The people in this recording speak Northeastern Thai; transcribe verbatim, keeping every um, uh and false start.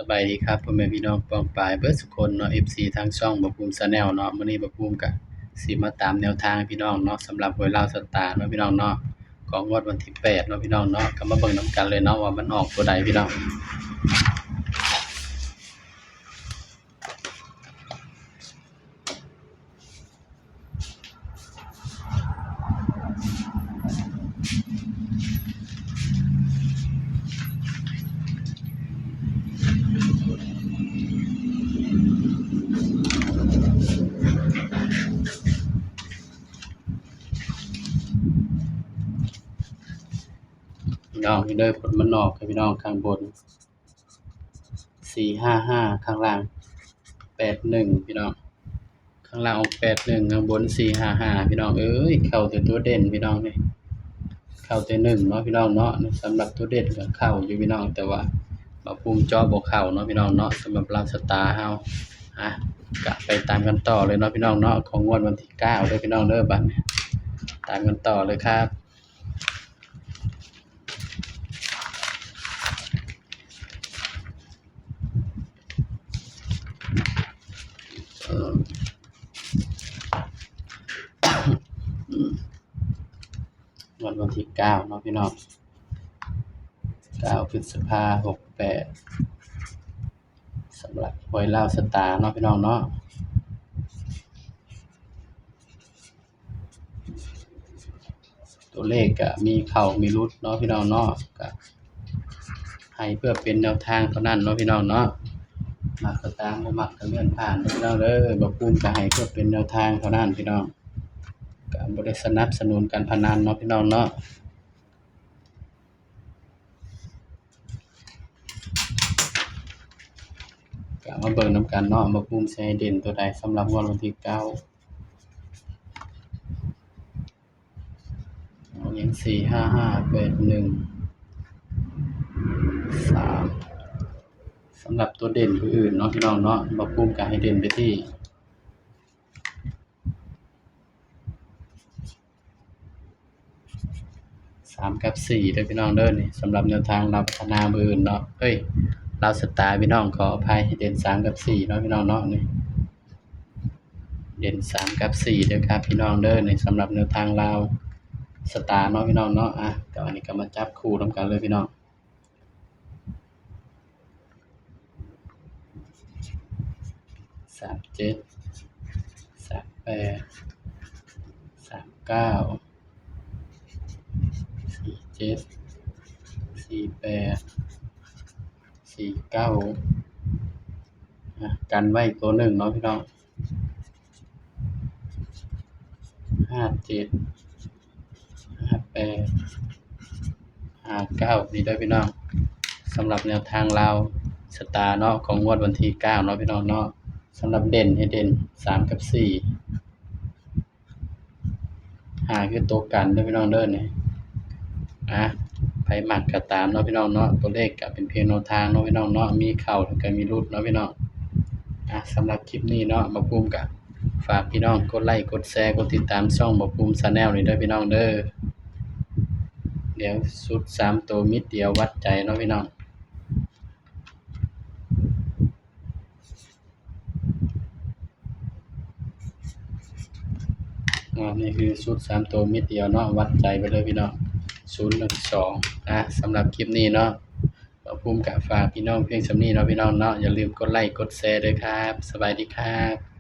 สบายดีครับ พ่อแม่พี่น้องป้องปายเบิดสุคนเนาะ เอฟซี ทางช่องบ่าวภูมิ Channel เนาะ มื้อนี้บ่าวภูมิก็สิมาตามแนวทางพี่น้องเนาะ สำหรับหวยลาวสตาร์เนาะพี่น้องเนาะ ของงวดวันที่แปดเนาะพี่น้องเนาะ ก็มาเบิ่งนำกันเลยเนาะ ว่ามันออกตัวใดพี่น้อง พี่น้อง นี่เด้อ ผลมันออกให้พี่น้อง ข้างบน สี่ห้าห้า ข้างล่าง แปดหนึ่ง พี่น้อง ข้างล่างออก แปดหนึ่ง ข้างบน สี่ห้าห้า พี่น้องเอ้ย เข้าแต่ตัวเด่นพี่น้องนี่ เข้าแต่หนึ่งเนาะพี่น้องเนาะ สำหรับตัวเด่นก็เข้าอยู่พี่น้อง แต่ว่าบ่าวภูมิเจาะบ่เข้าเนาะพี่น้องเนาะ สำหรับลาวสตาร์เฮา อ่ะ ก็ไปตามกันต่อเลยเนาะพี่น้องเนาะ ของงวดวันที่เก้าเด้อพี่น้องเด้อ บัดนี้ ตามกันต่อเลยครับ งวดวันที่เก้าเนาะพี่น้อง เก้า พฤษภา หกแปด สำหรับหวยลาวสตาร์เนาะพี่น้องเนาะ ตัวเลขก็มีเข้ามีหลุดเนาะพี่น้องเนาะ ก็ให้เพื่อเป็นแนวทางเท่านั้นเนาะพี่น้องเนาะ มักก็ตาม บ่มักก็เลื่อนผ่านเด้อพี่น้องเด้อ บ่าวภูมิก็ให้เพื่อเป็นแนวทางเท่านั้นพี่น้อง ก็บ่ได้สนับสนุนการพนันเนาะพี่น้องเนาะ ก็มาเบิ่งนำกันเนาะ บ่าวภูมิสิให้เด่นตัวใดสำหรับงวดวันที่เก้า เอาอย่าง สี่ห้าห้า แปดหนึ่ง สาม สำหรับตัวเด่นตัวอื่นเนาะพี่น้องเนาะ บ่าวภูมิก็ให้เด่นไปที่ สาม กับ สี่ เด้อพี่น้องเด้อ นี่สำหรับแนวทางลาวพัฒนามื้ออื่นเนาะ เอ้ย ลาวสตาร์พี่น้อง ขออภัย เด่น สาม กับ สี่ เนาะพี่น้องเนาะ นี่ เด่น สาม กับ สี่ เด้อครับพี่น้องเด้อ นี่สำหรับแนวทางลาวสตาร์เนาะพี่น้องเนาะ อ่ะ ก็อันนี้ก็มาจับคู่นำกันเลยพี่น้อง สามเจ็ด สามแปด สามเก้า สี่เจ็ด สี่แปด สี่เก้า อ่ะ กันไว้ตัวหนึ่งเนาะพี่น้อง ห้าเจ็ด ห้าแปด ห้าเก้า นี่เด้อพี่น้อง สำหรับแนวทางลาวสตาร์เนาะ ของงวดวันที่เก้าเนาะพี่น้องเนาะ สำหรับเด่นให้เด่น สาม กับ สี่ ห้า คือตัวกันเด้อพี่น้องเด้อ นี่ อ่ะ ไผมักก็ตามเนาะพี่น้องเนาะ ตัวเลขก็เป็นเพียงแนวทางเนาะพี่น้องเนาะ มีเข้าแล้วก็มีหลุดเนาะพี่น้อง อ่ะ สำหรับคลิปนี้เนาะ บ่าวภูมิก็ฝากพี่น้องกดไลค์ กดแชร์ กดติดตามช่องบ่าวภูมิ Channel นี่เด้อพี่น้องเด้อ เดี๋ยวชุดสามตัวเม็ดเดียววัดใจเนาะพี่น้อง อ่า นี่คือชุดสามตัวเม็ดเดียวเนาะ วัดใจไปเลยพี่น้อง ศูนย์หนึ่งสอง อ่ะ สำหรับคลิปนี้เนาะ บ่าวภูมิก็ฝากพี่น้องเพียงส่ำนี้เนาะพี่น้องเนาะ อย่าลืมกดไลค์ กดแชร์ด้วยครับ สบายดีครับ